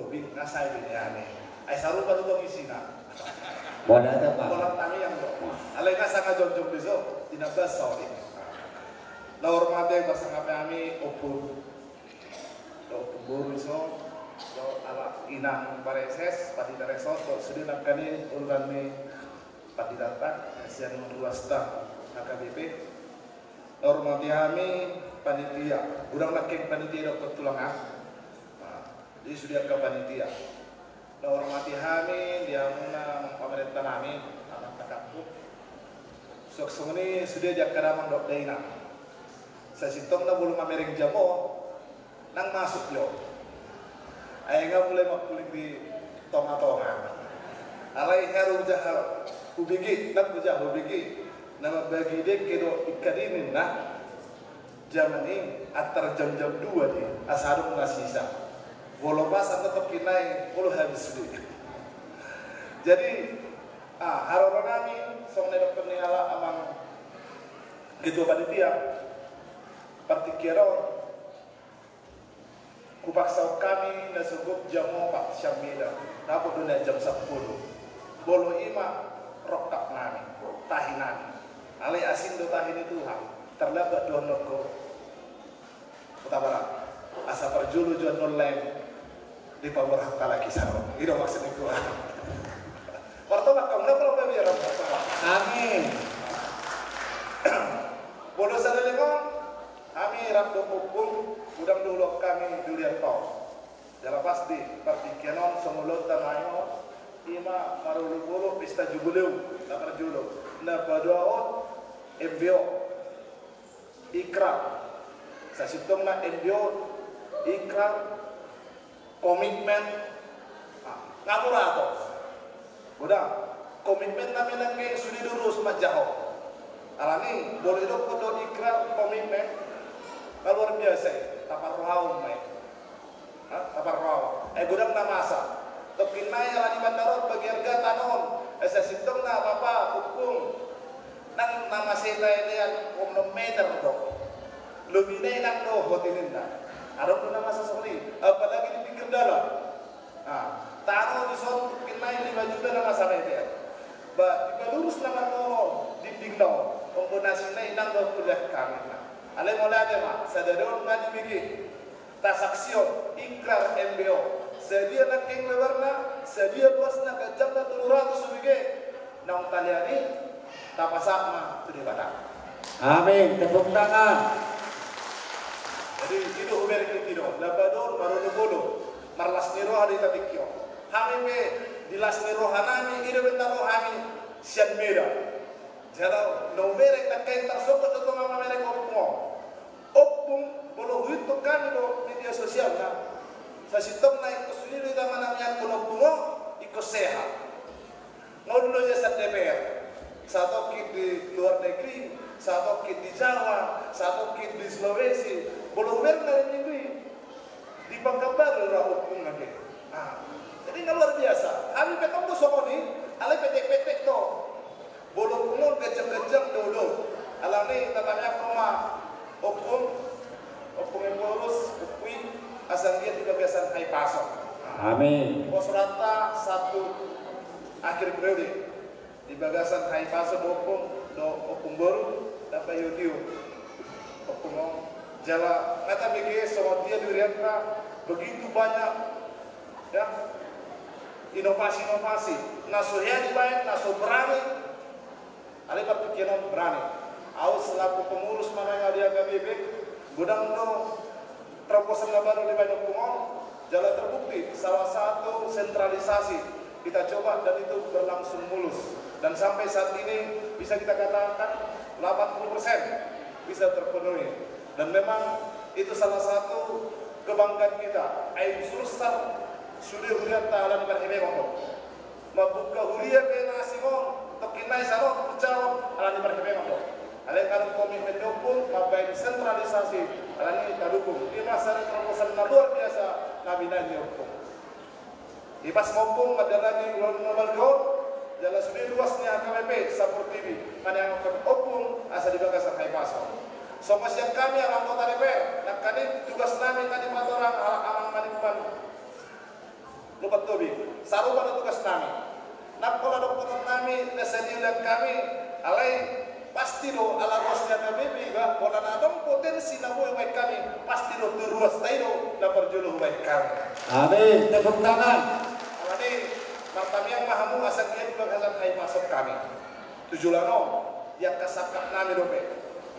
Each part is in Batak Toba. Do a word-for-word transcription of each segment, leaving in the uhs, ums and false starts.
Bing, nga sai bini ani. Ai sarupa tu tong isina. Bola ada, Pak. Bola tangiang do. Alai nga sanga jongjong di so, tinabas sauri. Na hormati pasangapi ami, Ompung. Do Ompung boru i so, do ala inang pareses, padi na resos, do sude nangkaning urusan ni padi data, sian ruasta H K B P. Na hormati hami panitia, godang nangkin panitia dohot tulang ah. Nah, di sude angka panitia. Na hormati hami di hamuna pamarenta nami, amanta kampung. Suang songon i sude di angka damang dohot dainang. Sasintongna molo mamereng jam onom, nang masuk jo. Ai nga mulai mangkuling di tonga-tonga. Alai hea do hujaha hubege, nang hujaha hubege. Na mambagi dengke do ingkon i ninna. Jaman i antar jam-jam dua di, asa adong na sisa. Molo pas angka tongkin nai, molo habis di. Jadi, ah, haroro nami, songon na didokkon ni ala amang ketua panitia, partingkian on, hupaksahon hami na so gok jam opat sian Medan, dapot do na jam sampulu. Molo i ma rongkap nami, tahi nami. Alai asing do tahi ni Tuhan, terlambat do annon ho Hutabarat. Asa parjolo jo annon lae dipaborhat halak i saron. I do maksud ni Tuhan. Martobak hamu na pola pabiar. Amin. Molo sada lima, hami rap dohot Ompung, godang do ulaon hami di huria on. Jala pasti partingkian on songon ulaonta ma i on, i ma marolopolop pesta jubileum, na parjolo, na paduahon M B O, ikrar. Sasintongna M B O, ikrar, komitmen, ah, nga mura do. Godang, komitmen nami nangkin sude do ruas manjahahon. Alani, molo didokkon do ikrar, komitmen, nga luar biasa i, taparrohahon ma i. Ha, taparrohahon. Eh, godang na masa. Tongkin nai alani mandar on, bagi arga tano on. Eh, sasintongna bapa, Ompung. Nang na masa i lae-laean, onom meter do. Lobi nai nang dohot i ninna. Adong do na masa songon i. Apalagi di pinggir dalan. Ah, tano dison tongkin nai lima juta na masa meter. Ba, dipalurus na mannono dindingna on. Ombonasi nai nang dohot kuliah hami na. Alai mauliate ma, sadari on nga dibege. Tasaksihon, ikrar M B O. Sadia nangkin lebarna, sadia luasna, ganjangna tolu ratus hubege. Naung talean i, tapasahat ma tu Debata. Amin. Tepuk tangan. Jadi, i do hubereng i do. Na paduahon, marolopolop. Marlas ni roha do hita tingki on. Hami pe, di las ni roha nami, i do pe na ro hami sian Medan. Jala, na hubereng nangkin tarsonggot do tonga mamereng Ompung on. Ompung, molo huihuthon hami do media sosialna. Sasintongna ingkon sude do hita manangiangkon Ompung on, ingkon sehat. Nga olo do ia sian D P R. Satongkin di luar negeri, satongkin di Jawa, satongkin di Sulawesi. Molo hubereng na di minggu i, di Pekanbaru do ra Ompung nangkin. Ah, jadi nga luar biasa. Hami pe tong do songon i, alai pendek-pendek do. Molo Ompung on ganjang-ganjang do do. Alani tatangiangkon ma Ompung, Ompung Ephorus, Ompung i, asa anggiat di bagasan hahipason. Amin. Pos rohanta satu akhir periode. Di bagasan hahipason do Ompung, do Ompung boru, dapat YouTube. Ompung on. Jala, nga tabege songon dia di hurianta, begitu banyak, ya, inovasi-inovasi. Na so hea dibaen, na so berani, alai partingkian on berani. Ahu selaku pengurus ma nuaeng di H K B P, godang do terobosan na baru dibaen Ompung on, jala terbukti salah satu sentralisasi kita coba dan itu berlangsung mulus. Dan sampai saat ini bisa kita katakan delapan puluh persen bisa terpenuhi. Dan memang itu salah satu kebanggaan kita. Ai sursar sude hurianta alani parhebengon do. Mambuka huria pe na asing on, tongkin nai sanon, purjaon, alani parhebengon do. Alai nga adong komitmen ni Ompung, mambaen sentralisasi, alani tadukung. I ma sada terobosan na luar biasa na binaen ni Ompung. Ipas ma Ompung mandalani ulaon na marga on, jala sude ruas ni H K B P Sapor T V, manangiangkon Ompung asa di bagasan hahipason. Songon sian hami ala anggota D P R, nangkaning tugas nami na di Matorang ala amang manimpan. Tobing, sarupa do tugas nami. Nang pola dohonon nami na sai diulang hami, alai pasti do ala ruas ni H K B P iba, pola na adong potensi na boi hubaen hami, pasti do tu ruas ta i do na parjolo hubaen hami. Amin. Tepuk tangan. Alani martamiang ma hamu asa anggiat di bagasan hahipason hami. Tu joloan on, di angka sangkap nami dope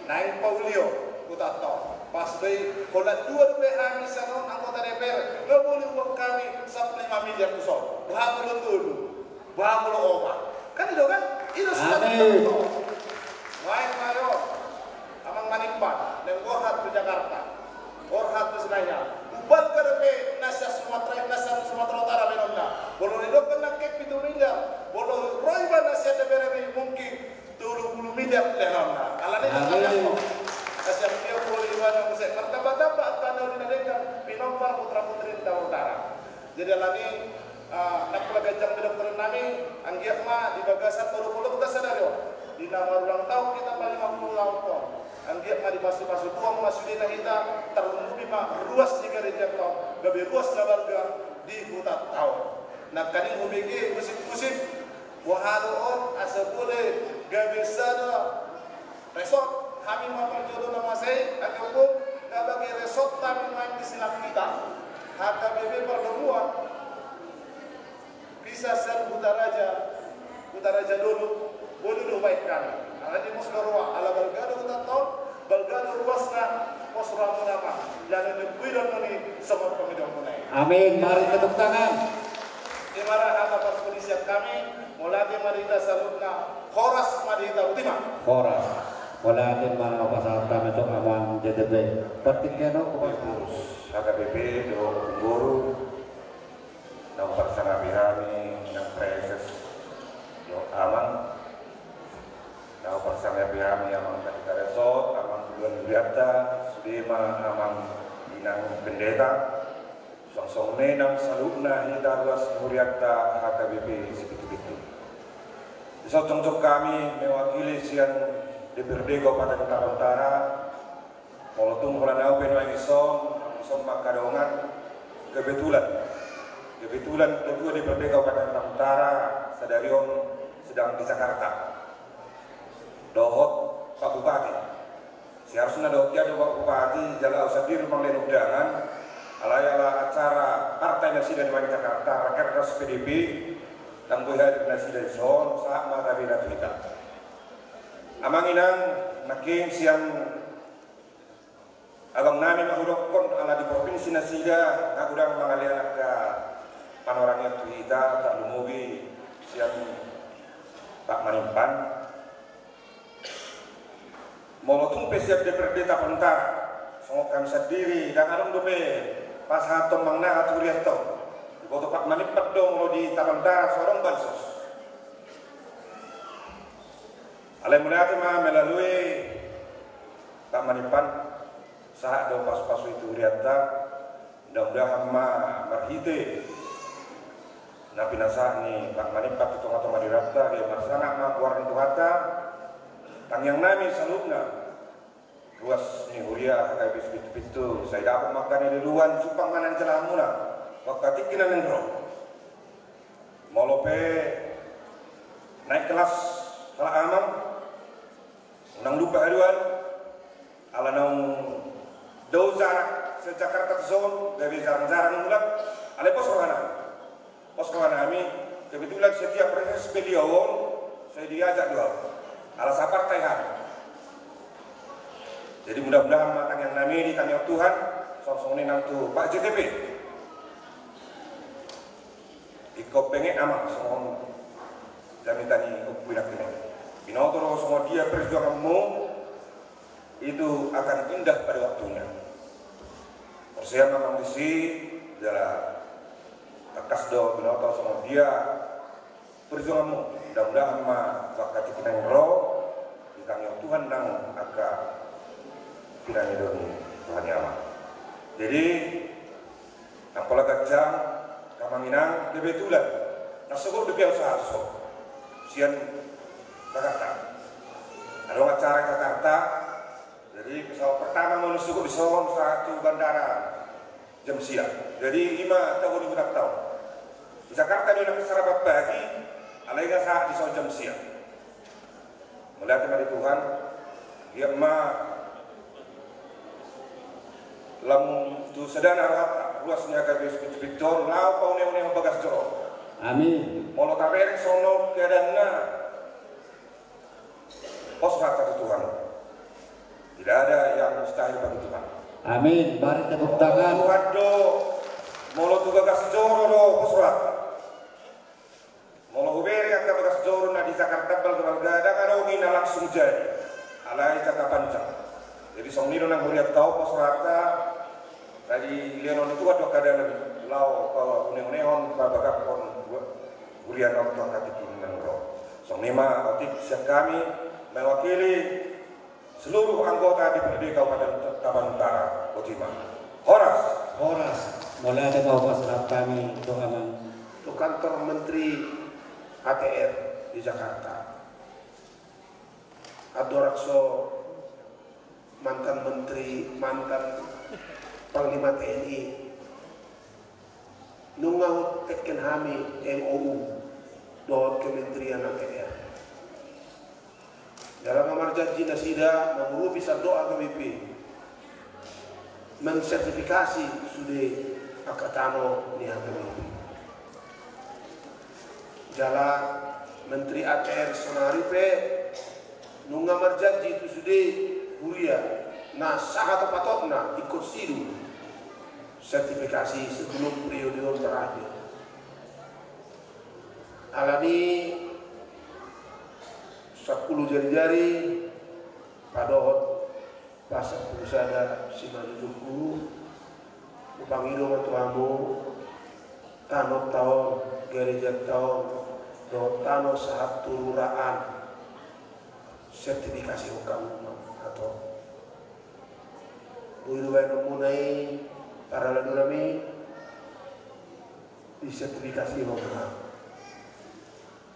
naeng paulihon hutanta on. Pas do i, holan dua dope hami sian on anggota D P R, nga boi hubaen hami sampulu lima miliar tu son. Boha molo tolu, boha molo opat. Kan i do kan? I do sangkap. Amin. Baik, Mario. Amang Manimpan, naeng borhat tu Jakarta, borhat tu Senayan. Hubalga dope na sian Sumatera, na sian Sumatera Utara baenonna. Molo didok nangkin pitu miliar, molo ro iba na sian D P R RI mungkin tolu pulu miliar lehonna. Alani. Amin. Na sian Tio Pakualuompu muse martamba-tamba angka na uli na denggan pinompar putra-putri ni Utara. Jadi alani, ah, nang pola ganjang dohonon nami, anggiat ma di bagasan olok-olokta sadari on, di na marulang tahun hita palima pulu tahun on, anggiat ma dipasu-pasu Tuhan ma sudena hita, tarlumobi ma ruas ni garejanta on, gabe ruas na balga di hutanta on. Nangkaning hubege gosip-gosip, boha do on asa boi gabe sada resort, hami ma parjolo na masa i, anggo hukum, nga bage resort hami main di silang hita, H K B P Pardomuan, bisa sian Hutaraja, Hutaraja Dolok, boi do hubaen hami. Alani mos do roha, ala balga do hutanta on, balga do ruasna, pos rohamuna ma, jala dipuji do annon i songon pangidoanmuna i. Amin, mari tepuk tangan. I ma ra hata parpudi sian hami, mauliate ma di hita saluhutna, horas ma di hita, botima. Horas. Mauliate ma, pasahat hami tu amang J T B. Partingkian on, H K B P dohot boru, na huparsangapi hami, nang praeses dohot amang, na huparsangapi hami, amang Kadita Resort, amang Duan Durianta, sude ma amang inang pendeta. Songon i nang saluhutna hita ruas ni hurianta H K B P Sipitu-pitu. Dison jongjong hami mewakili sian D P R D Kabupaten Tapanuli Utara. Molo tung holan au pe nuaeng dison, dison ma angka dongan. Kebetulan, kebetulan ketua D P R D Kabupaten Tapanuli Utara sadari on sedang di Jakarta dohot Pak Bupati. Seharusna dohot ia do Pak Bupati, jala au sandiri mangalehon undangan, alai ala acara partai nasida nuaeng Jakarta, Rakernas P D P, ndang boi hadir nasida dison, sahat ma tabena tu hita. Amang inang, nangkin sian abang nami ma hudokkon, ala di provinsi nasida nga godang mangalehon angka panorangion tu hita, tarlumobi sian Pak Manimpan. Molo tung pe sian D P R D Tapanuli Utara, songon hami sandiri, ndang adong dope pasahathon manang aha tu hurianta on. Diboto Pak Manimpan do molo di Tapanuli Utara so adong bansos. Alai mauliate ma melalui Pak Manimpan, sahat do pasu-pasu i tu hurianta. Mudah-mudahan ma marhite na pinasahat ni Pak Manimpan tu tonga-tonga ni hurianta, gabe marsangap ma goar ni Tuhanta. Tangiang nami saluhutna ruas ni huria H K B P Sipitu-pitu, sai dapot ma angka na niluluan, jumpang ma na nijalahanmuna tu angka tingki na naeng ro. Molo pe naik kelas halak amang, unang lupa haduan, ala naung dao jarak sian Jakarta tu son, gabe jarang-jarang mulak, alai pos rohanami. Pos rohanami, kebetulan setiap reses beliau on, sai diajak do au. Ala sapartai hami. Jadi mudah-mudahan ma tangiang nami ditangiang Tuhan, songon i nang tu Pak J T B. Ingkon pengen amang songon jamita ni ompu inang kini. Binoto do songon dia perjuanganmu, itu akan indah pada waktunya. Porsea ma amang disi, jala tangkas do binoto songon dia perjuanganmu. Mudah-mudahan ma tu angka tingki na naeng ro, ditangiang Tuhan nang angka pinangido ni Tuhan i amang. Jadi, nang pola ganjang, amang inang, kebetulan na sogot dope au sahat dison sian Jakarta. Adong acara Jakarta, jadi pesawat pertama ma na sogot dison sahat tu bandara jam sia. Jadi i ma tabo ni hutanta on. Jakarta do nang sarapan pagi, alai nga sahat di son jam sia. Mauliate ma di Tuhan. Dia ma lam tu sada na rohanta ruas ni H K B S P T Piton laho paune-une bagas joro. Amin. Molo tabereng songon keadaanna, pos rohanta tu Tuhan. Tidak ada yang mustahil bagi Tuhan. Amin. Mari tepuk tangan. Tuhan do, molo tu bagas joro do pos rohanta. Molo hubereng angka bagas joro na di Jakarta balga-balga, ndang adong i na langsung jadi. Alai jangka panjang. Jadi songon i do nang huria tau pos rohanta. Tadi lehonon ni Tuhan do angka dalan laho paune-unehon, pabagakhon huria na on tu angka tingki na ro. Songon i ma otik sian hami mewakili seluruh anggota D P R D Kabupaten Tapanuli Utara. Botima. Horas. Horas. Mauliate ma, horas rohanta tu amang. Tu kantor Menteri A T R di Jakarta. Andorang so mantan menteri, mantan panglima T N I, nunga hutekken hami M O U dohot Kementerian A T R. Jala nga marjanji nasida mangurupi sandok H K B P, mensertifikasi sude angka tano ni H K B P. Jala Menteri A T R sonari pe nunga marjanji tu sude huria na sahat patokna ingkon sidung sertifikasi sebelum periode on berakhir. Alani sampulu jari-jari padohot pasampulu sada simanjujungku, hupangido ma tu hamu, tanonta on, garejanta on, dohot tano sahat tu rura an, sertifikasi on hamu ma, atau boi do baenonmuna i, parhalado nami, disertifikasi on ma.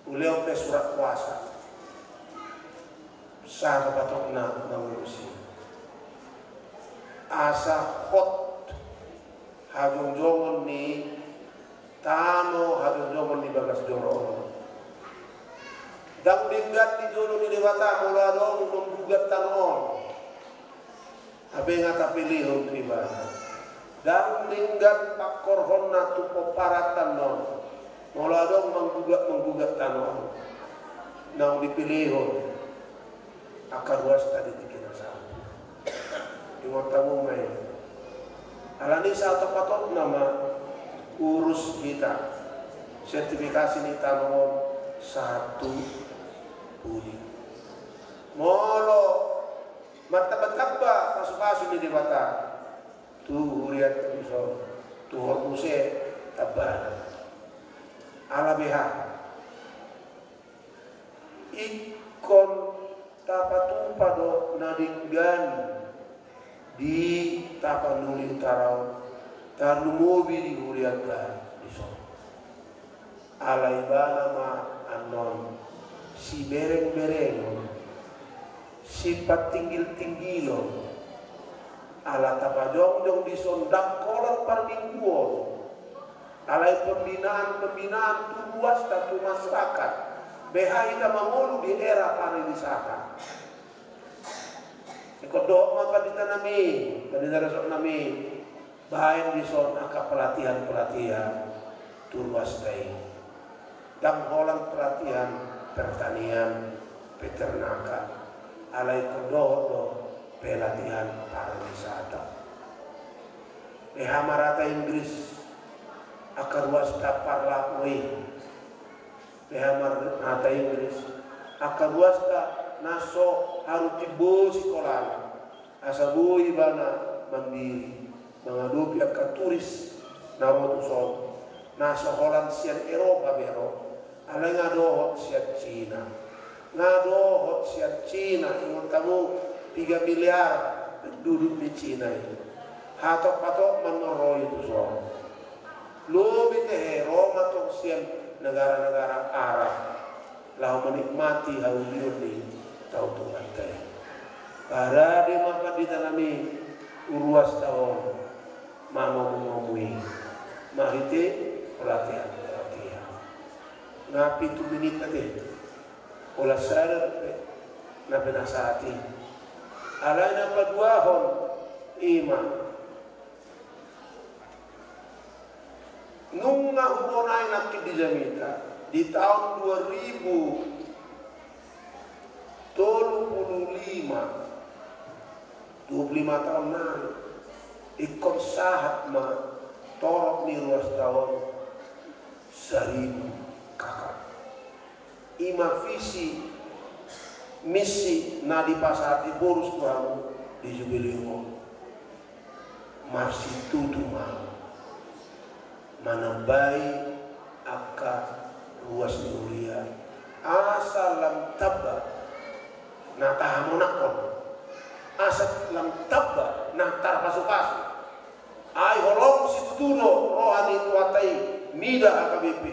Ulehon pe surat kuasa sahat patokna mangurusi, asa hot hajongjongon ni tano, hajongjongon ni bagas joro on. Ndang denggan di jolo ni Debata molo adong manggugat tano on. Hape nga tapelehon tu ibana. Ndang denggan pangkorhonna tu pomparan tano on molo adong manggugat-manggugat tano on. Naung dipelehon angka ruasta di tingki na salpu. Ingot hamu ma i. Alani sahat patokna ma urus hita sertifikasi ni tano on sahat tu pudi. Molo martamba-tamba pasu-pasu ni Debata tu hurianta dison, tu ho muse tambana. Ala beha ingkon tapatupa do na denggan di Tapanuli Utara on, tarlumobi di hurianta dison. Ala ibana ma annon sibereng-berengon, sipatinggil-tinggilon, ala tapajongjong dison ndang holan parmingguon. Alai pembinaan-pembinaan tu ruasta, tu masyarakat, beha hita mangolu di era pariwisata. Ingkon dohot ma pandita nami, pandita resort nami, baen dison angka pelatihan-pelatihan tu ruasta i. Ndang holan pelatihan pertanian, peternakan, alai ingkon dohot do pelatihan pariwisata. Beha marata Inggris angka ruasta parlapo i. Beha marata Inggris angka ruasta na so haru timbo sikolana, asa boi ibana mandiri mangadopi angka turis na ro tuson, na so holan sian Eropa be ro. Alai nga dohot sian Cina. Nga dohot sian Cina, ingot hamu piga miliar penduduk ni Cina i. Hatop-hatop ma annon ro i tuson. Lobi tehe ro ma antong sian negara-negara Arab laho menikmati haulion ni tau Tuhanta i. Parade ma pandita nami tu ruasta on manomu-nomu i marhite pelatihan-pelatihan. Na pitu minit ate. Olat sada dope na pinasahat i. Alai na paduahon i ma, nunga hubonai nangkin di jamita di taon dua ribu tolu pulu lima, dua pulu lima taon nari, ingkon sahat ma torop ni ruas taon saribu K K. I ma visi misi na dipasahat ni Borus tu hamu di Jubileum on. Marsitutu ma manambai angka ruas ni huria asa lam tamba na tahamonanghon, asa lam tamba na tarpasupasu. Ai holong situtu do roha ni Tuhanta i mida H K B P.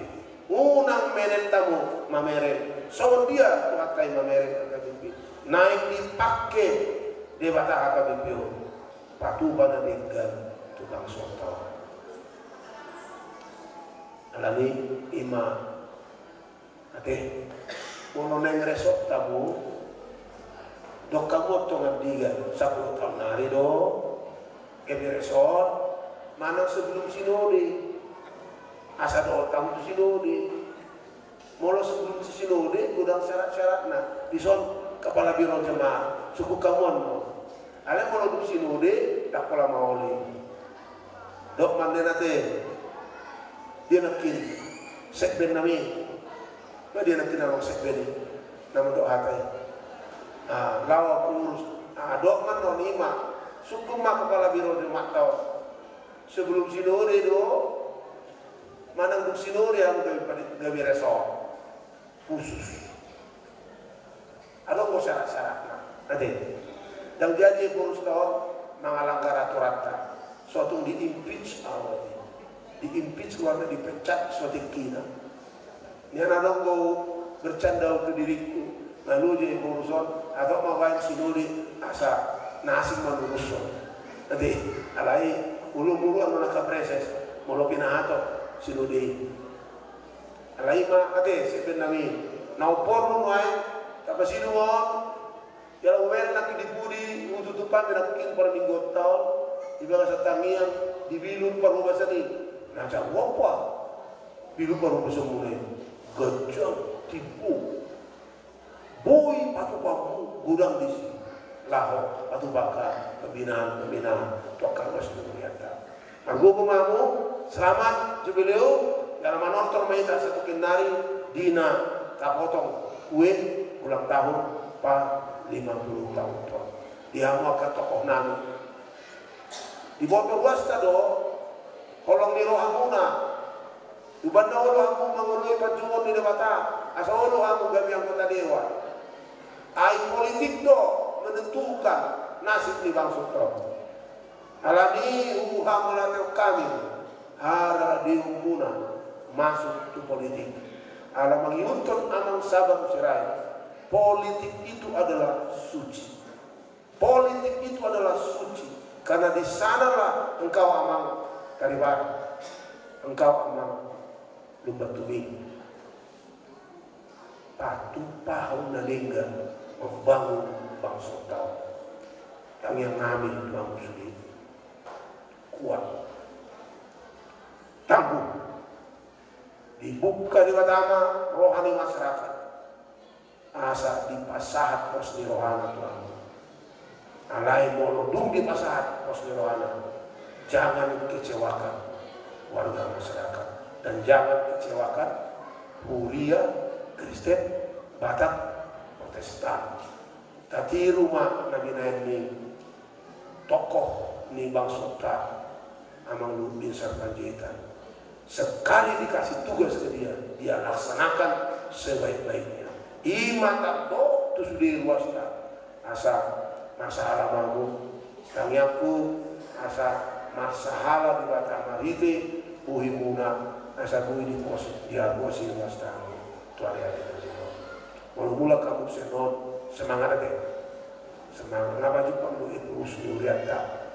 Unang menen hamu mamereng songon dia Tuhanta i mamereng H K B P. Naeng dipangke Debata H K B P on patupa na denggan tu bangsonta on. Alani i ma ate, molo naeng resort hamu, dok hamu on tongon digan, sampulu taon nari do gabe resort, manang sebelum sinode, asa dohot hamu tu sinode. Molo sebelum sinode godang syarat-syaratna, dison kepala biro jemaat, sungkun hamu on do. Alai molo dung sinode, ndang pola maol i. Dok ma nian ate, dia nangkin sekben nami. Ba dia nangkin amang sekben i na mandok hata i? Ah, laho aku urus. Ah, dok ma nian i ma, sungkun ma kepala biro jemaat on. Sebelum sinode do, manang dung sinode hamu gabe padi-, gabe resort khusus. Adong do syarat-syaratna. Ate, ndang jadi Borus on mangalanggar aturanta. So tung di-impeach au ate. Di-impeach goarna, dipecat so tingkina. Nian adong do bercanda au tu diringku, na loja i Borus on, atau ma baen sinode asa na asing manurushon. Ate, alai ulu mulu anu na kapreses molo pinahatop sinode i. Alai i ma ate, sekben nami, na umporlu nuaeng tapasidung on. Jala hubereng nangkin di pudi, hututupan nangkin parmingguonta on di bagasan tangiang, di bilur parhobasan i. Na jago apa bilur parhobasanmuna i? Ganjang, timbo. Boi patupamu godang disi laho patupa angka pembinaan-pembinaan tu angka ruas ni hurianta. Margogo ma hamu, selamat Jubileum. Jala manortor ma hita satongkin nari di na tapotong kue ulang tahun pa lima puluh tahun on. Di hamu angka tokoh nami, diboto ruasta do holong ni rohamuna. Umbahen na olo hamu mangoloi panjouon ni Debata asa olo hamu gabe anggota dewan. Ai politik do menentukan nasib ni bangsonta on. Alani i huhamauliatehon hami haradeonmuna masuk tu politik. Ala mangihuthon Amang Sabang Sirait, politik itu adalah suci. Politik itu adalah suci, karena di sanalah engkau Amang Taribar, engkau Amang Lumban Tubing. Patupahon na denggan membangun bangsonta on. Tangiang nami tu hamu sude, kuat, tangguh, dibuka Debata ma roha ni masyarakat asa dipasahat pos ni rohana tu hamu. Alai molo dung dipasahat pos ni rohana, jangan kecewakan warga masyarakat dan jangan kecewakan huria Kristen Batak Protestan. Tatiru ma na binahen ni tokoh ni bangsonta, Amang Luhut Binsar Panjaitan. Sekali dikasih tugas ke dia, dia laksanakan sebaik-baiknya. I ma tandok tu sude ruasta. Asa marsahala ma hamu. Tangiangku asa marsahala Debata marhite bohimuna, asa boi diposi, dihaposi ruasta hamu tu ari-ari na ro. Molo mulak hamu sian on, semangat ate. Semangat. Nga pajumpang do i Borus ni hurianta.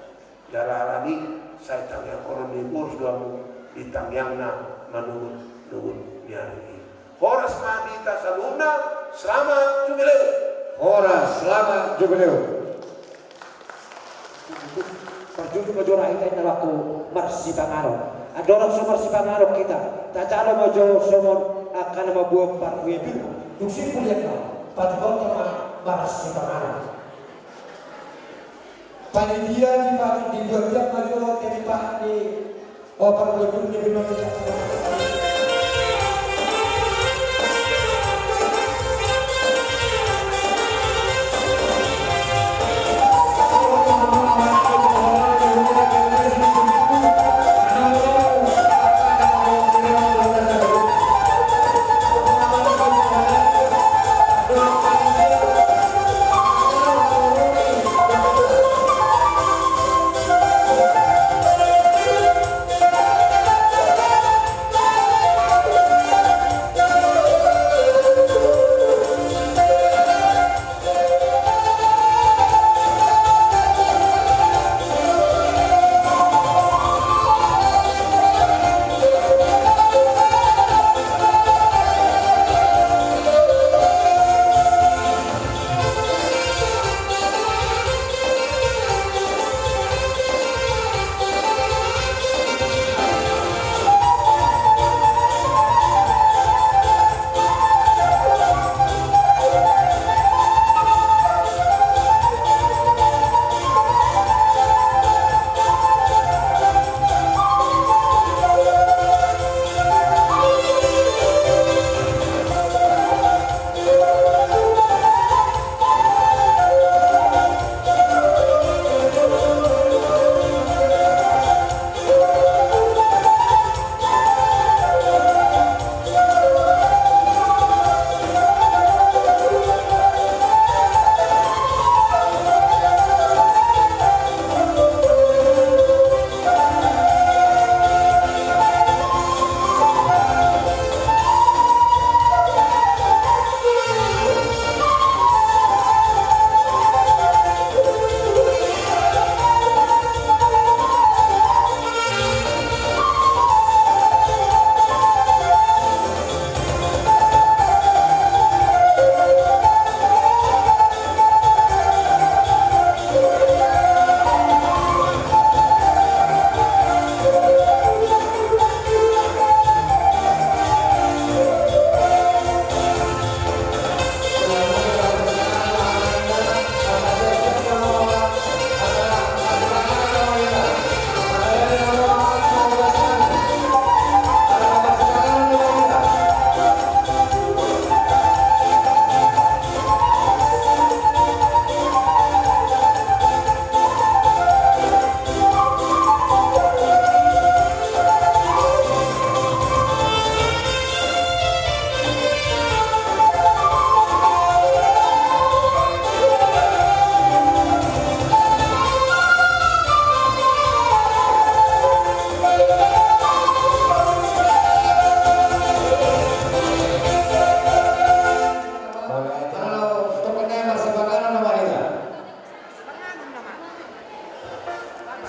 Jala alani i sai tangianghonon ni Borus do hamu di tangiangna manungkun-nungkun ni ari i. Horas ma di hita saluhutna, selamat jubileu. Horas, selamat jubileu. Parjolo ma jolo hita inna laho marsipanganon. Andorang so marsipanganon hita, tajalo ma jo songon angka na mamboan parbuebirna. Dung simpul i angka, patupahon ma marsipanganon. Panitia di pa-, di dua tiap ma jolo, di pa-, di, oh, parbuebirna.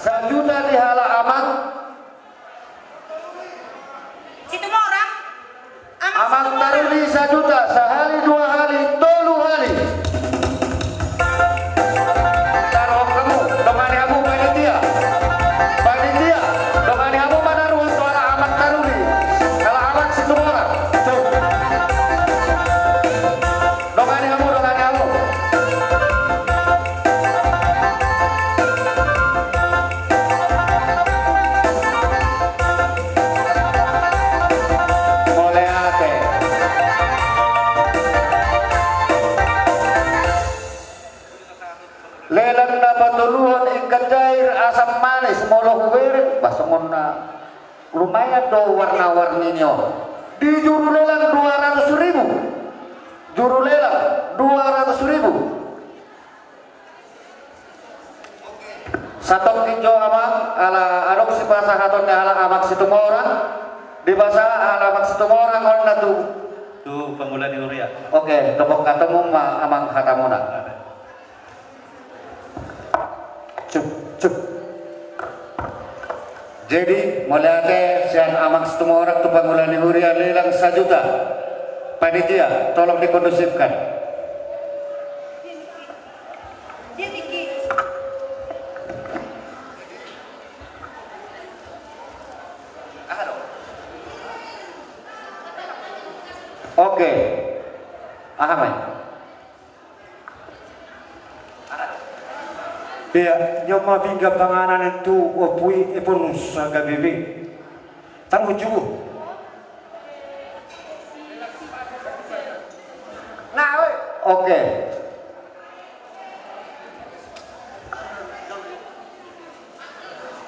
Sajuta di halak Amang. Situmorang. Amang Taruli sajuta, sahali, dua hali, tolu hali. Taruhon hamu, dongani hamu panitia. Panitia, dongani hamu manaruhon tu halak Amang Taruli. Halak Amang Situmorang. Cuk. Dongani hamu, dongani hamu. Mauliate. Lelang na patoluhon, ikan jair asam manis, molo hubereng, bah, songon na lumayan do warna-warni ni on. Di juru lelang dua ratus ribu. Juru lelang dua ratus ribu. Satongkin jo, Amang, ala adong sipasahaton ni halak Amang Situmorang. Dipasahat halak Amang Situmorang on na tu, tu pangula ni huria. Oke, dapot hatamu ma, Amang, hatamuna. Cup, cup. Jadi, mauliate sian Amang Situmorang tu pangula ni huria, lelang sajuta. Panitia, tolong dikondusifkan. Oke. Aha, mai. Ia, nyo ma pinggan panganan tu Ompu i Ephorus H K B P. Tanggung jawab. Oke.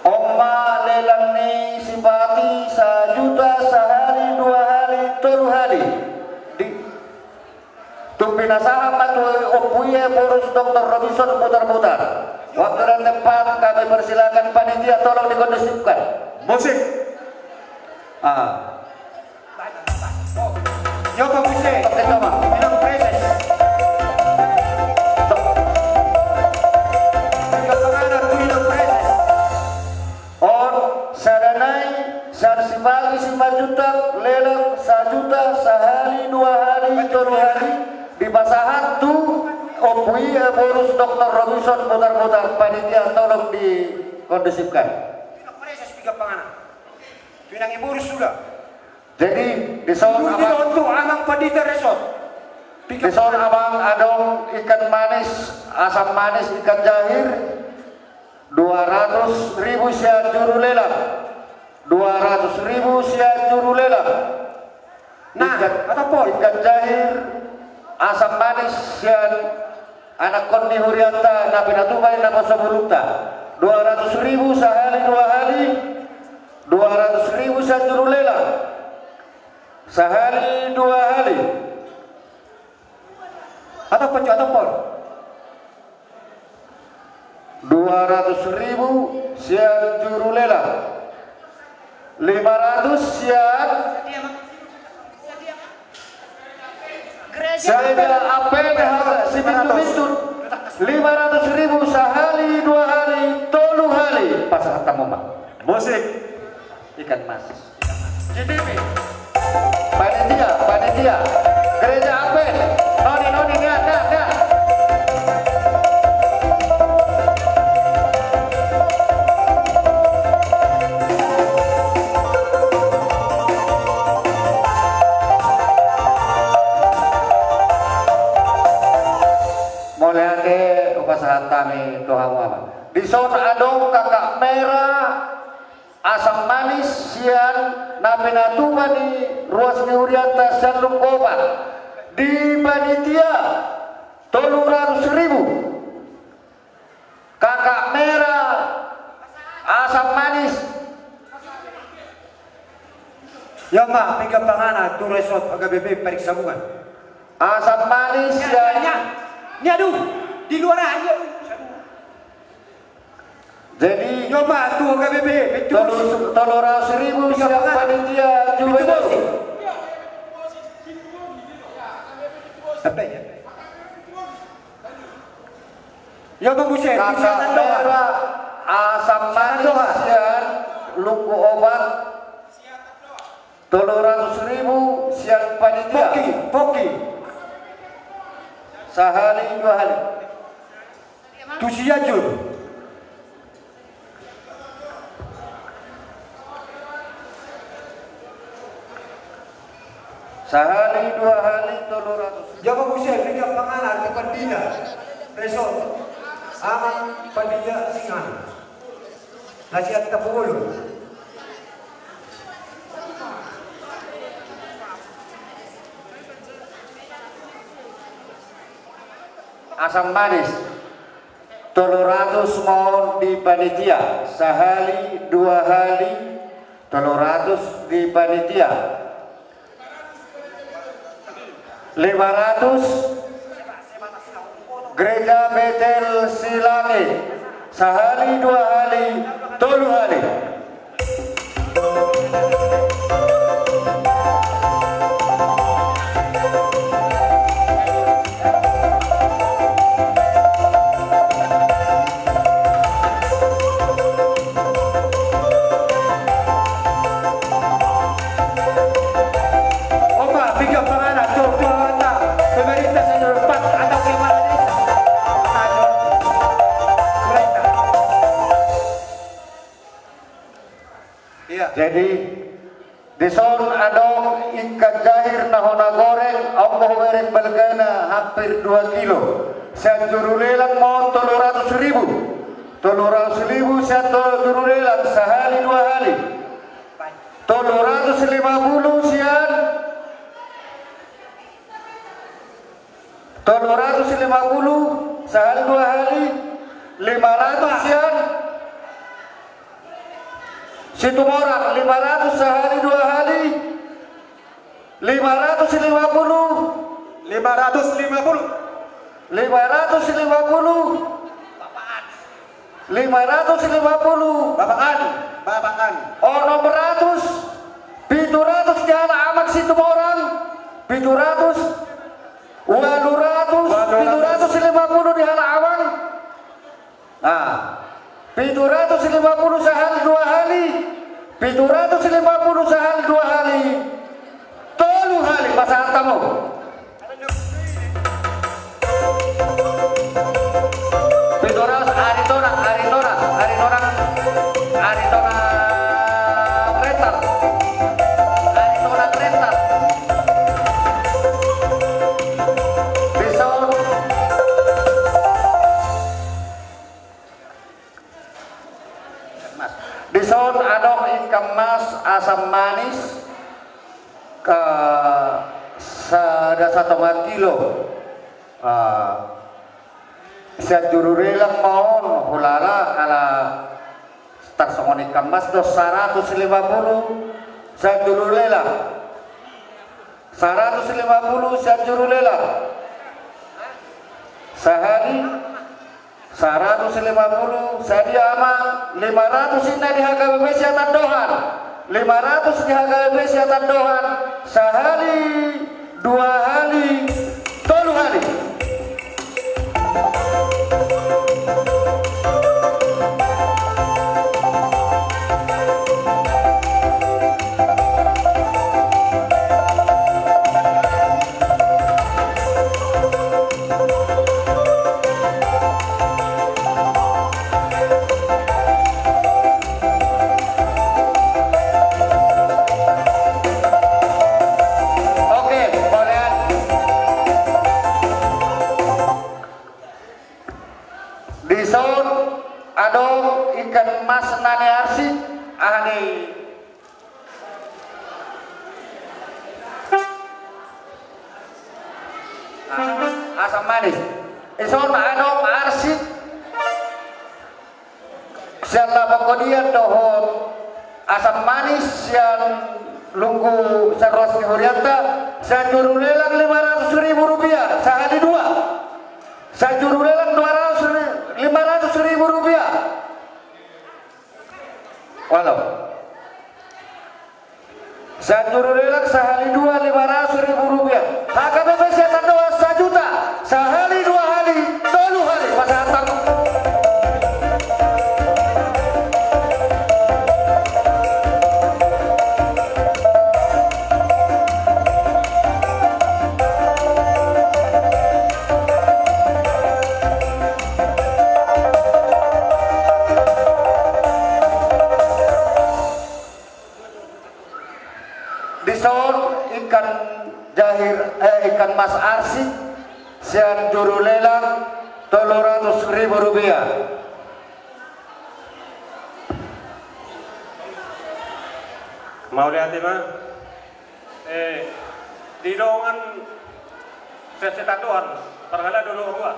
On ma lelang ni sipaki sajuta, sahali, dua hali, tolu hali. Di, tu pinasahat ma tu Ompu i Ephorus Doktor Robinson Butarbutar. Waktu dan tempat kami persilakan, panitia tolong dikondusifkan. Musik. Ah. Yo, bagus, eh. Oke, tama. Inang Preses. Inang Preses. On, sada nai, sian sipaki simanjuntak, lelang sajuta, sahali, dua hali, tolu hali, dipasahat tu Ompu i Ephorus Doktor Robinson Butarbutar, panitia tolong dikondusifkan. Inang Preses, pinggan panganan. Tu Inang Ephorus suda. Jadi, dison amang, dison tu amang pandita resort. Dison amang adong ikan manis, asam manis, ikan jahir, dua ratus ribu sian juru lelang, dua ratus ribu sian juru lelang. Nah, ikan, atau pol, ikan jahir, asam manis sian anakkon ni hurianta na pinatupa i naposobulungta. Dua ratus ribu sahali dua hali, dua ratus ribu sian juru lelang. Sahali dua hali. Atau pecah, atau pol. Dua ratus ribu sian juru lelang. Lima ratus sian Gereja Apel Sibintun-bintun. Lima ratus ribu sahali, dua hali, tolu hali. Pasahat hamu ma. Musik. Ikan mas. G T V. Panitia, panitia. Gereja Apel. Noni, noni, nian, nian, nian. Mauliate hupasahat hami tu hamu, amang. Dison adong kakak merah, asam manis sian na pinatupa ni ruas ni hurianta sian Lungkopat. Di panitia, tolu ratus ribu. Kakak merah, asam manis. Yo ma, pinggan panganan tu resort H K B P Parik Sabungan. Asam manis. Nia, ya, nia, nia. Nia, aduh, di luar aja. Jadi, yo ma, tu H K B P, pintu tolu, bosi. Tolu ratus ribu sian panitia juga. Pintu bosi. Apa ya? Yo ma, buset, kakak merah, asam manis sian Lungkopat. Tolu ratus ribu sian panitia. Poki, poki. Sahali dua hali. Tu Sianjur. Sahali dua hali tolu ratus. Jago buset, pinggan panganan tu pandita. Resort. Amang pandita Singan. Nasihat Tapugulu. Asam manis. Tolu ratus ma on di panitia, sahali, dua hali, tolu ratus di panitia. Lima ratus, Gereja Betel Silangi, sahali, dua hali, tolu hali. Opa, pinggan panganan tu Dison adong ikan jahir na hona goreng, on ma hubereng balgana hampir dua kilo. Sian juru lelang ma on tolu ratus ribu. Tolu ratus ribu sian to-, juru lelang sahali dua hali. Tolu ratus lima puluh sian Tolu ratus lima puluh sahali dua hali, lima ratus sian Situmorang, lima ratus sahali dua hali, lima ratus lima puluh. Lima ratus lima puluh. Lima ratus lima puluh. Lima ratus lima puluh. Bapak an, bapak an. Onom ratus, pitu ratus di halak amang Situmorang, pitu ratus, ualu ratus, pitu ratus lima puluh di halak amang. Nah, pitu ratus lima puluh sahali dua hali, pitu ratus lima puluh sahali dua hali, tolu hali, pasahat hamu. Pitu ratus, Aritonang, Aritonang, Aritonang, Aritonang Rental. Aritonang Rental. Dison. Dison adong ikan mas asam manis, sada satonga kilo. Ah, sian juru lelang ma on, hulala ala tarsongon ikan mas do, saratus lima puluh sian juru lelang. Saratus lima puluh sian juru lelang. Sahali, saratus lima puluh, sadia ma, lima ratus inna di H K B P sian Tandohan. Lima ratus di H K B P sian Tandohan. Sahali, dua hali, tolu hali. Oke, polean. Dison adong ikan mas na niarsik, aha ni? Asam manis. Dison adong arsik sian Lapo Kodian dohot asam manis sian Lunggu, sian ruas ni hurianta, sian juru lelang lima ratus ribu rupiah sahali dua. Sian juru lelang dua ratus ri-, lima ratus ribu rupiah. Walau. Sian juru lelang sahali dua lima ratus ribu rupiah. H K B P sian Tandohan sajuta. Sahali dua hali, tolu hali. Pasahat hamu. Dison ikan jahir, eh, ikan mas arsik sian juru lelang tolu ratus ribu rupiah. Mauliate ma. Eh, di dongan sian Tandohan, parhalado do rua.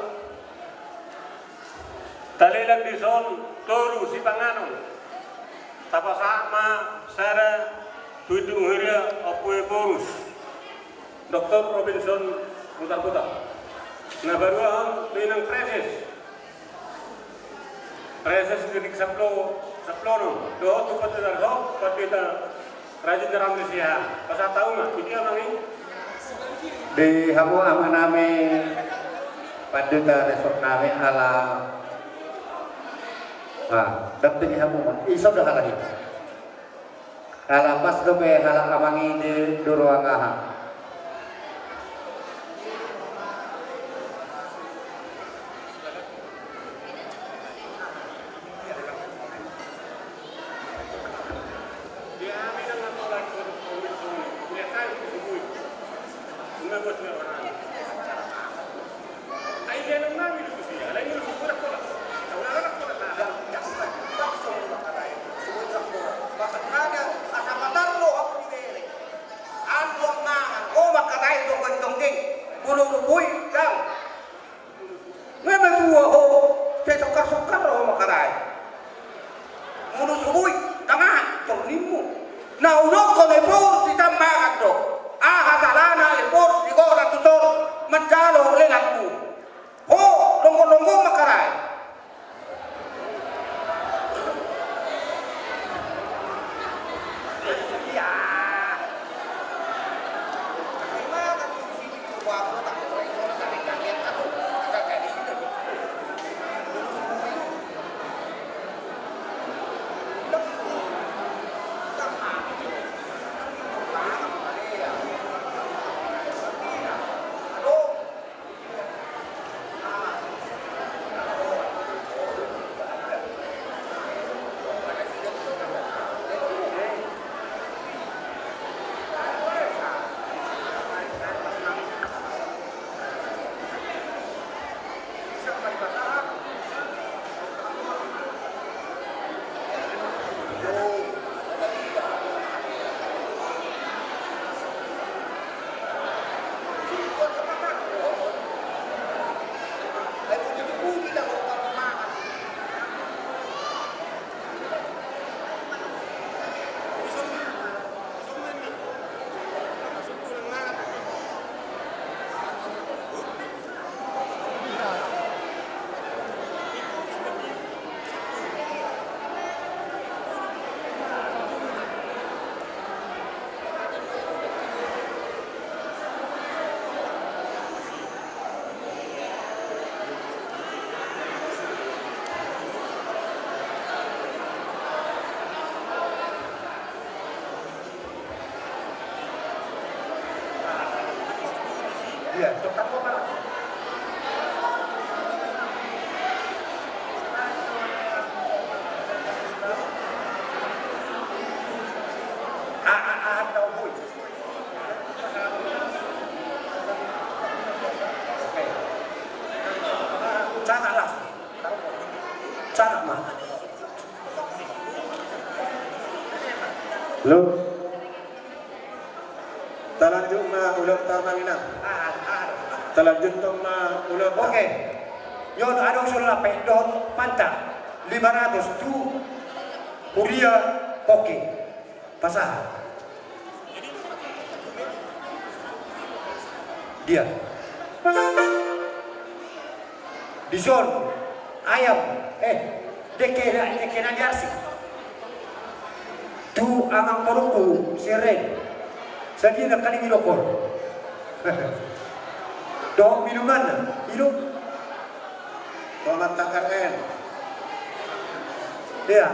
Talelang dison tolu sipanganon. Tapasahat ma sada tu indung huria Ompu Ephorus, Doktor Robinson Butarbutar. Na paduahon tu inang Preses. Preses di Saplo, Saplono. Dohot tu Pandita Rehok, Pandita Rajin Ramli Siahaan. Pasahat hamu ma, di dia mangi? Di hamu amanami, pandita resort nami ala, ah, dampingi hamu ma. Ison do halak i. Ala pas dope halak amang i di, di ruang aha. Nga matua ho, sai songkar-songkar ho mangkatai. Molo so boi, tangahan tornimmu. Na hudokkon Ephorus i, mangan do. Aha salana Ephorus di goran tuson manjalo lelangmu? Ho, longgo-longgo mangkatai. Catat lah. Catat ma. Halo. Talanjut ma ulaonta, Amang Inang. Talanjuthon ma ulaonta. Oke. Nyon adong sulap dohot panta lima ratus tu huria Pongki. Pasahat. Dia. Dison ayam, eh, dengke na, dengke na di arsi. Tu amang borungku si Ren. Sadia nangkaning idokkon. Dohot minumanna, minum. Tu amanta R N. Iya.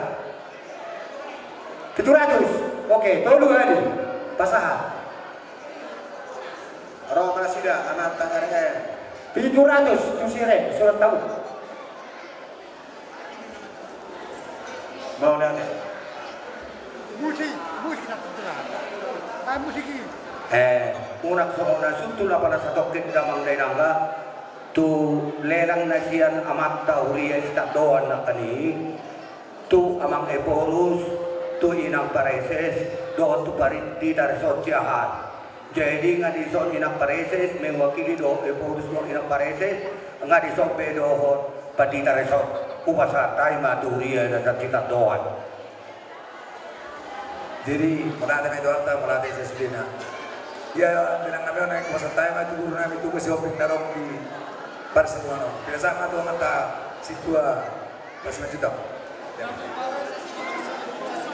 Pitu ratus. Oke, tolu kali. Pasahat. Ro ma nasida, amanta R N. Pitu ratus tu si Ren, surat tahu. Mauliate. Musik, musik na putra. Ah, musik i. Eh, unang songon na suntul apala satongkin damang dainangga, tu lelang na sian amanta huria Sitandoan nangkaning i, tu amang Ephorus, tu inang Pareses, dohot tu Pandita Resort Siahaan. Jadi nga dison inang Pareses mewakili dohot Ephorus dohot inang Pareses, nga dison pe dohot Pandita Resort. Hupasahat hami ma tu huria na sian Sitandoan. Jadi mauliate ma tu Tuhanta, mauliate ma tu sesudena. Ia, bilang nami on, hupasahat hami ma tu guru nami Tugas Siombing na ro di parsamuan on. Pinasahat ma tu amanta sintua. Mas Manjutong.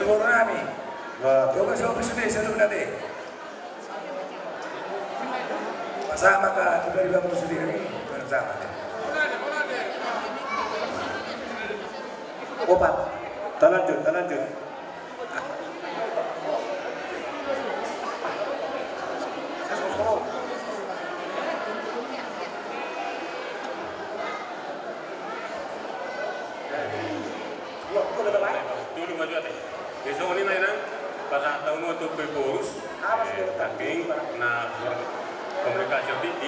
Tunggu nami. Wah. Tunggu, tunggu, sudah, sudah, sudah, deh. Sama ka, sudah di bawah sudah ini. Sama. Opat. Talanjut, talanjut. Tolu ma jua te. Besok ni mainan, pas tahu mau tu Ephorus. Eh, tapi, nah, Komunikasi O T T,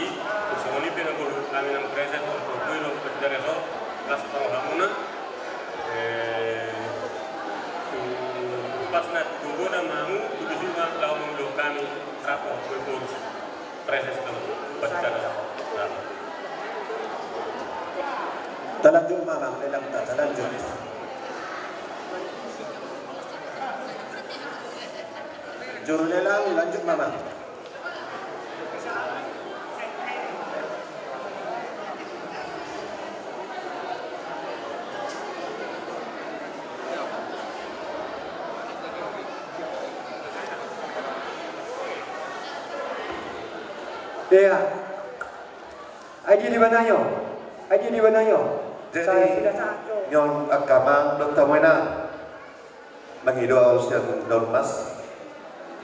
songon i pe na boru hami nang preses on, pokokna on, perjelas on, las pang hamuna. Eh, tu pas na tu gogona mangu, tu bisi ma laho mangulahon hami, rapo, boru. Preses tu, perjelas. Talanjut ma, Amang, lelang ta, talanjut. Juru lelang, lanjut ma, Amang. Ia. Ai dia di mana yo? Ai dia di mana yo? Jadi, saya tidak satu. Nion angka amang dohot hamu inang. Mangido ahu sian daun mas.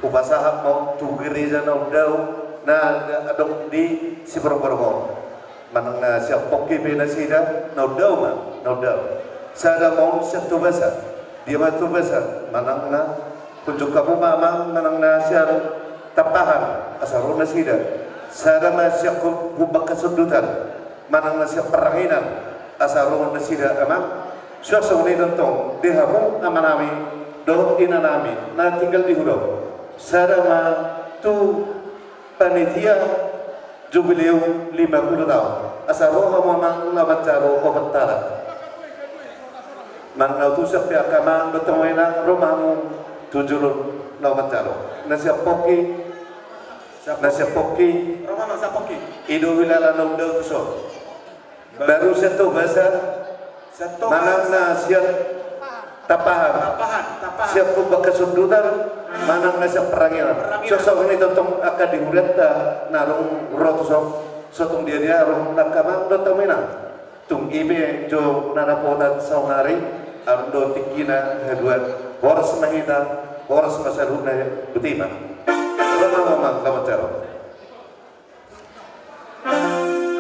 Hupasahat ma on tu gereja na undau, na adong di Siborongborong on. Manang na sian pongki pe nasida, na undau ma, na undau. Sada ma on sian Tobasa, dia ma Tobasa, manang na, unjuk hamu ma amang, manang na sian Tampahan, asa ro nasida. Sada ma sian Hu-, Humbang Hasundutan, manang na sian Parranginan, asa ro nasida amang. Suang songon i tongtong di hamu amanami dohot inanami na tinggal di huda on. Sada ma tu panitia jubileum lima puluh taon, asa ro hamu amang laho manjalo opat halak. Manang na utusan pe angka amang dohot hamu inang, ro ma hamu tu jolo laho manjalo. Na sian pongki, na sian pongki, ro ma na sian pongki. I do huilala na undau tuson. Baru sian Tobasa, sian Tobasa, manang na sian Tampahan, Tampahan, Tampahan, sian Humbang Hasundutan, manang na sian Parranginan. Parranginan. Suang songon i tongtong angka di hudanta na adong ro tuson, so tung dia-dia ro angka amang dohot hamu inang. Tung i pe jo na dapotan saonari, adong do tingkina haduan, horas ma hita, horas ma saluhutna, botima. Ro ma amang laho manjalo.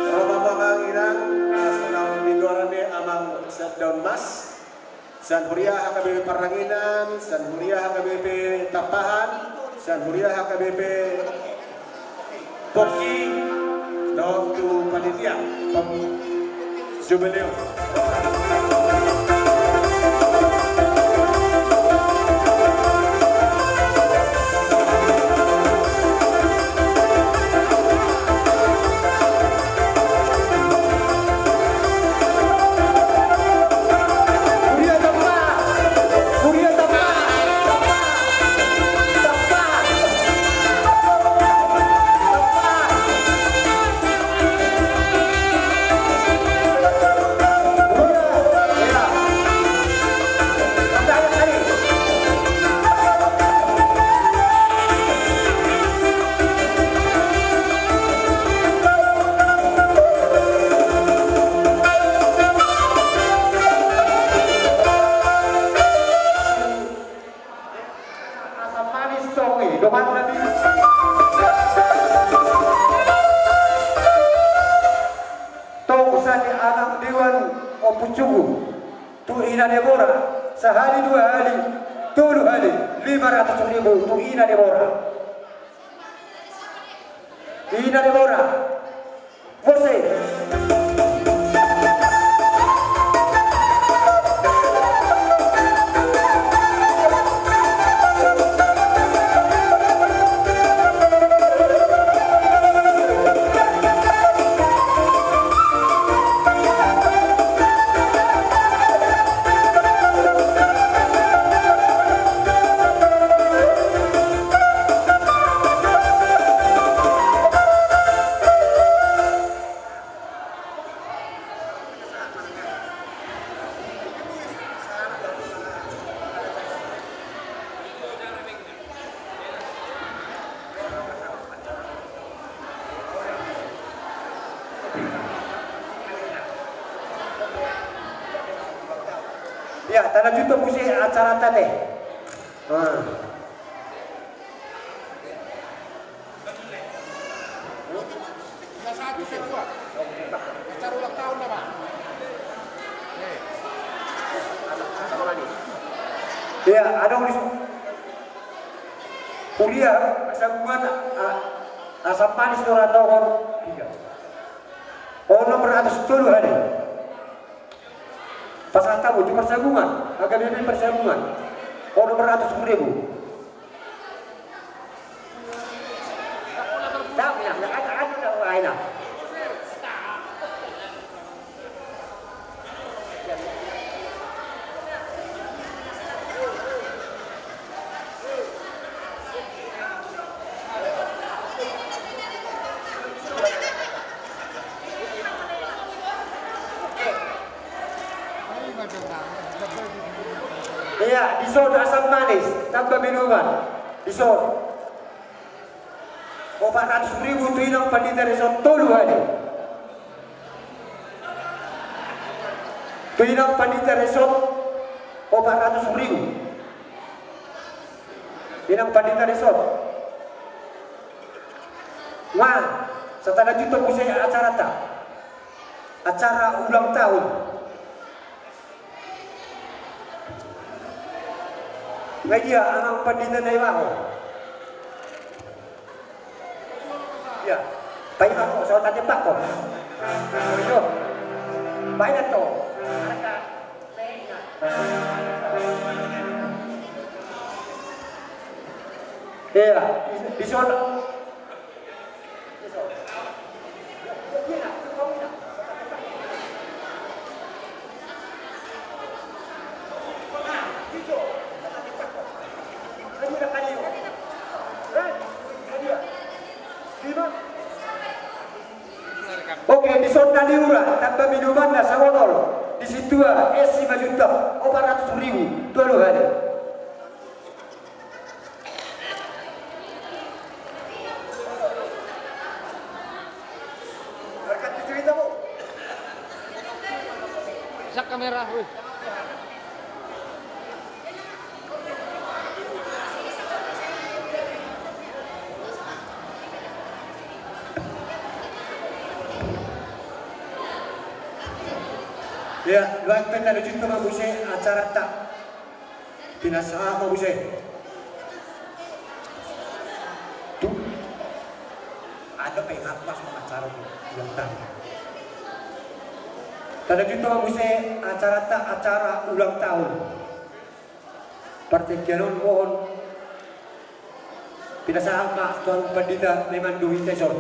Ro ma amang inang, sonang di goaran ni amang sian daun mas, sian huria H K B P Parranginan, sian huria H K B P Tampahan, sian huria H K B P Pongki, dohot tu panitia, pem-, Jubileum. Asam manis tong i, dongan na di. Tong sani anak dewan Ompu Cugu. Tu ina Debora, sahali dua hali, tolu hali, lima ratus ribu, tu ina Debora. Ina Debora. Ia, talanjut muse acaranta te. Ia, adong di huria, asa gumana, ah. Asam Manis do ra nomor tiga. O, nomor ratus tolu hali. Pasahat hamu tu Persabungan, H K B P Persabungan. O, nomor ratus ribu. Tahu ya, ya, ada, ada, ada, ada. Iya, dison Asam Manis, tamba minuman. Dison. Opat ratus ribu tu inang pandita dison, tolu hali. Tu inang pandita dison, opat ratus ribu. Inang pandita dison. Wah, sada juta muse acaranta. Acara ulang tahun. Nga dia amang pandita na i, bah, ho? Iya. Paima ho, so tadi pak ho. Iyo. Paima to. Iya, di, di sono. Oke, dison na niura, tamba minumanna sabotol, di sintua es lima juta, opat ratus ribu, tolu hali. Sak kamera, weh. Iya, dua peta dua juta ma muse acaranta. Pinasahat ma muse. Tu. Ada pe hak pas ma acara tu. Ulang tahun. Tanda juta ma muse acaranta, acara ulang tahun. Partingkian on mohon. Pinasahat ma tu amang pandita na i, mandu hita dison.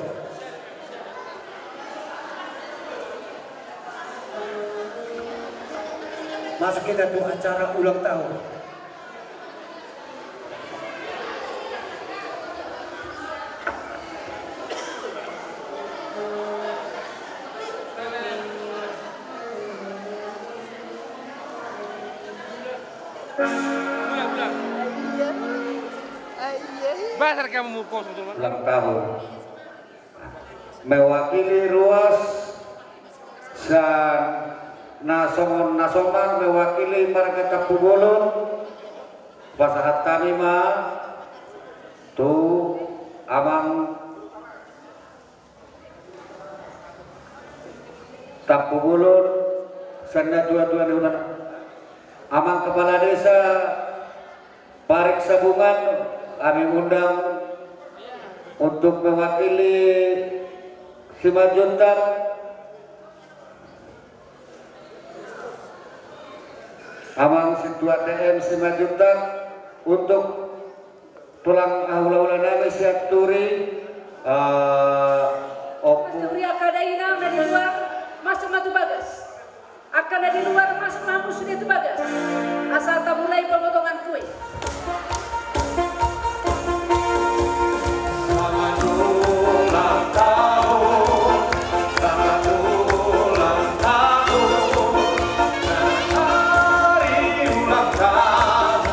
Masuk hita tu acara ulang tahun. Ulang tahun. Mewakili ruas sian na songon na somal, mewakili marga Tampubolon, pasahat hami ma tu amang Tampubolon, sian na tua-tua ni huta, amang kepala desa Parik Sabungan, kami undang untuk mewakili Simanjuntak, amang sintua T M Simanjuntak, untuk tulang hulahula nami sian Turi, eh, Ompu. Turi, angka dainang na di luar, masuk ma tu bagas. Angka na di luar, masuk ma hamu sude tu bagas. Asa tamulai pemotongan kue. Selamat ulang tahun. Selamat ulang tahun. Hari ulang tahun.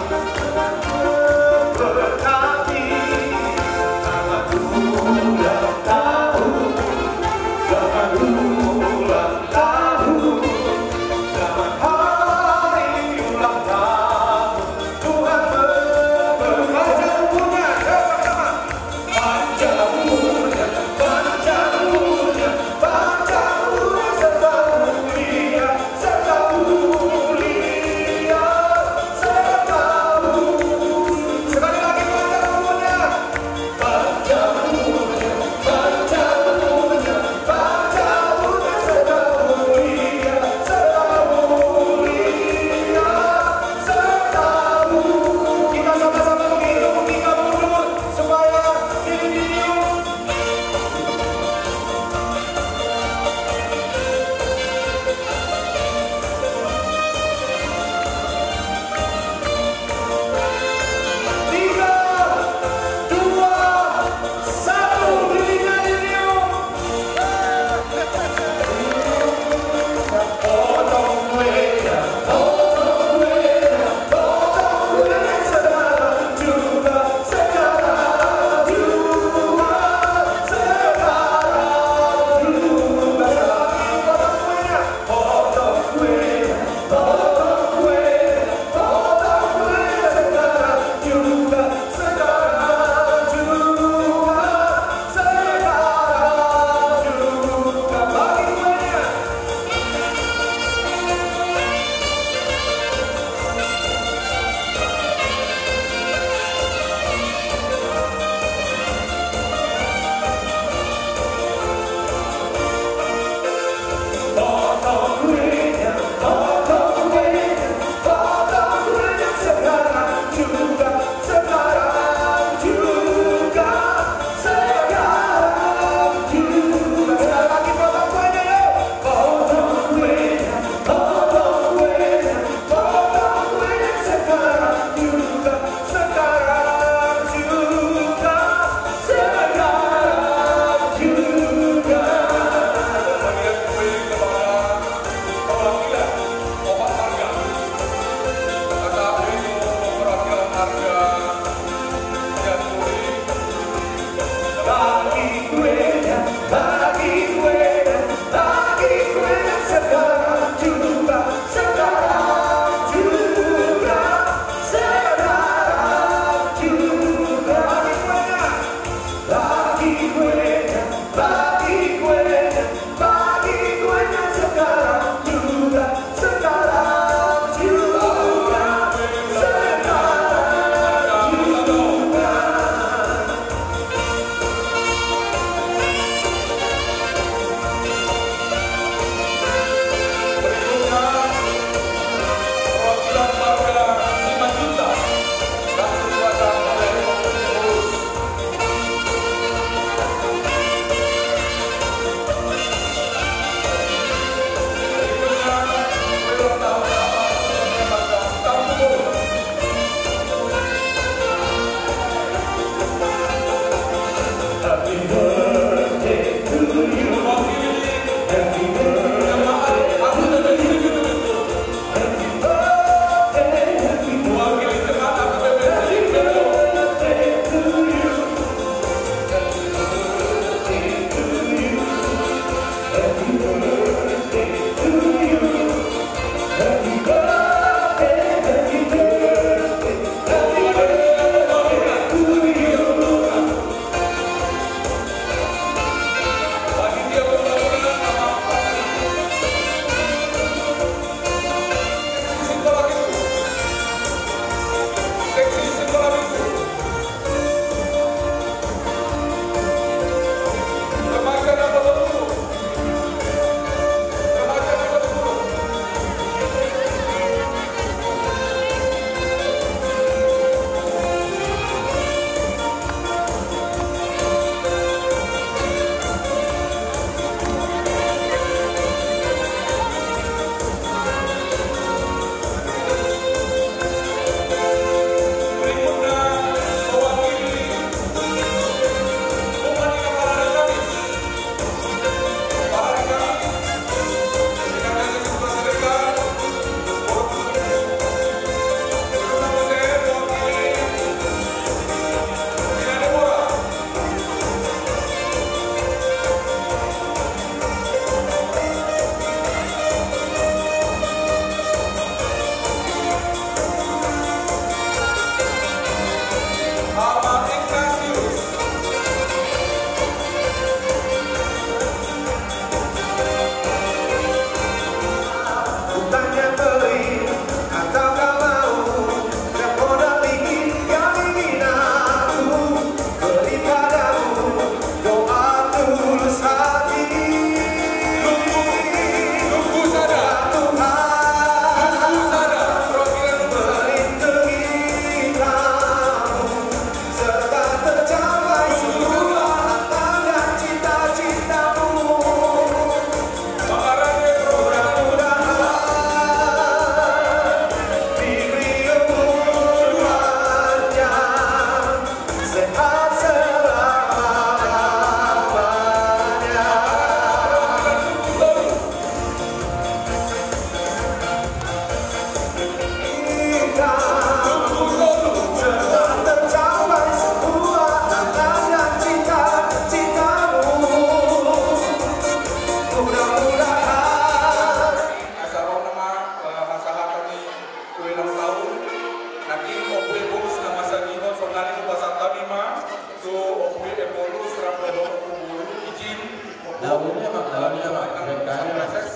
Lagunya mah, lagunya mah, keren, keren.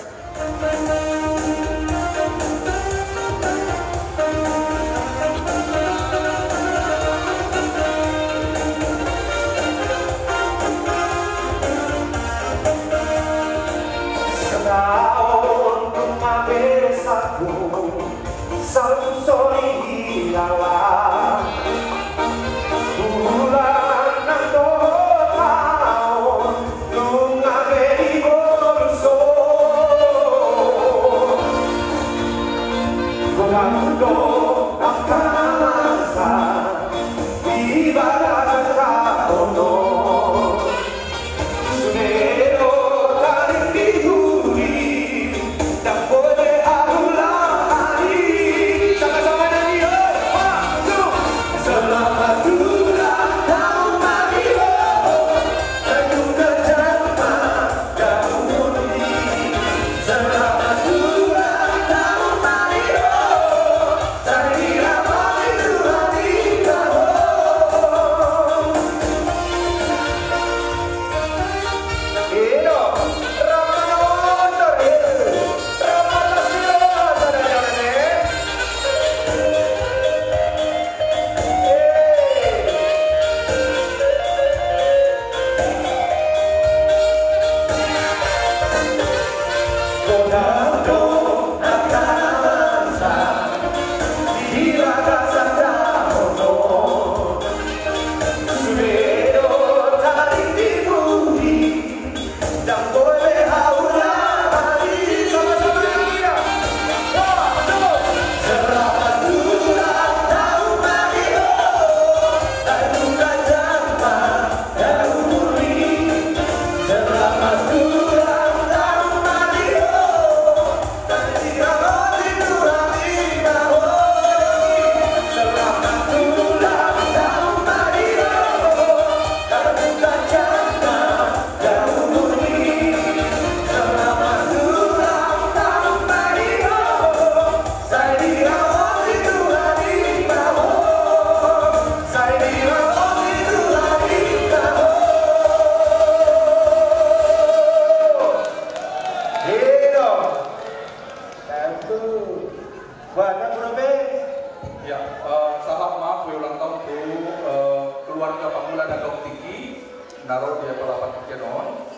Sataon dung mabesakku, salpu so dihilawan. Bulan nang dohot taon nunga be dibolus on. Godang do angka na masa di bagasan taon on. Sude do taringot di huri, ndang boi be haulahani. Sama-sama nyanyi, oi. One, two. Selamat ulang tahun Mario. Terbuka jama dan umur. Selamat ulang tahun Mario. Buat Bro Ben. Ya, eh, sahat ma kue ulang tahun tu, eh, keluarga Pangula na gaung tinggi, na ro di Apala Patikkenon.